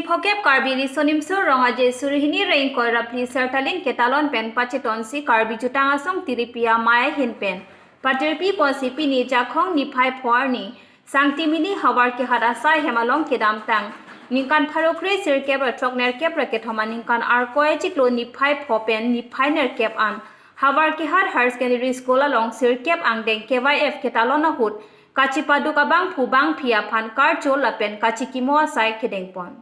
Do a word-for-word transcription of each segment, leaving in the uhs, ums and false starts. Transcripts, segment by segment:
Phokep Karbi Riso Nimso Rong Aje suri hini ra ingkoi ra phli Sertalin ketalon pen pachetonsi Karbi Jutang Asong Tiripi Amei ahin pen patirpi ponsi pini Jakhong niphai pho arni Sangtimili Havar Kehat asai hem along kedamtang ningkan pharo kre sirkep ra throknerkep ra kethom aningkan Arkoi achiklo niphai pho pen niphai nerkep an Havar Kehat Higher Secondary School along sirkep angdeng K Y F ketalon ahut kachepaduk abangphu bangphi aphan karcho lapen kachikimo asai kedengpon.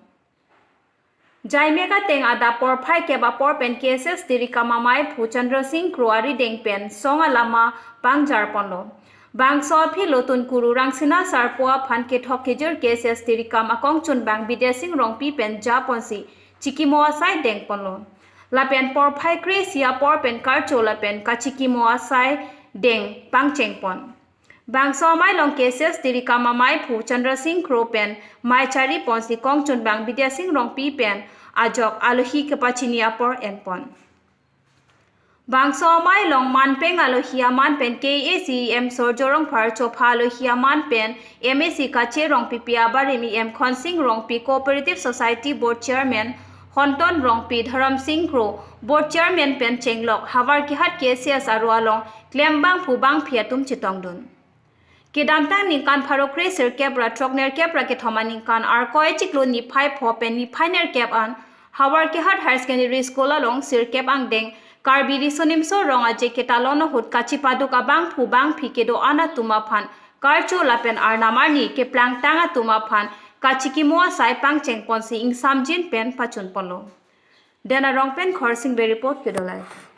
Jaimek ateng adap porphai kep apor pen K S S Tirikam Amei phu Chandra Singh Kro arideng pen song alama pangjar ponlo. Bangso aphi Lotun Kuru Rangsina Sarpo aphan kethok kejir K S S Tirikam akongchunbang Bidya Singh Rongpi pen japonsi chikimo asai dengponlo. Lapen porphai kre isi apor pen karcho lapen kachikimo asai deng pangchengpon. Bangso amei along K S S Tirikam Amei phu Chandra Singh Kro pen mei chariponsi kongchunbang Bidya Singh Rongpi pen ajok alohi kepachini apor enpon. Bangso amei along manpeng alohi aman pen K A A C E M Surjya Rongphar, chopha alohi aman pen M A C Kache Rongpipi abarim E M Khonsing Rongpi, Cooperative Society Board Chairman Honton Rongpi, Dharam Singh Kro, Board Chairman pen chenglok Havar Kehat K S S aro along klem bangphu bangphi atum chetongdun. Kedamtang ningkan pharo kre sirkep ra throknerkep ra kethom aningkan Arkoi achiklo niphai pho pen niphai nerkep an Havar Kehat Higher Secondary School along sirkep angdeng Karbi Riso Nimso Rong Aje ketalon ahut kachepaduk abangphu bangphi kedo-an atum aphan karcho lapen arnam arni keplangtang atum aphan kachikimo asai pangchengponsi ingsamjin pen pachunponlo. Dena Rong pen Khorsing Bey report, Kedo Live.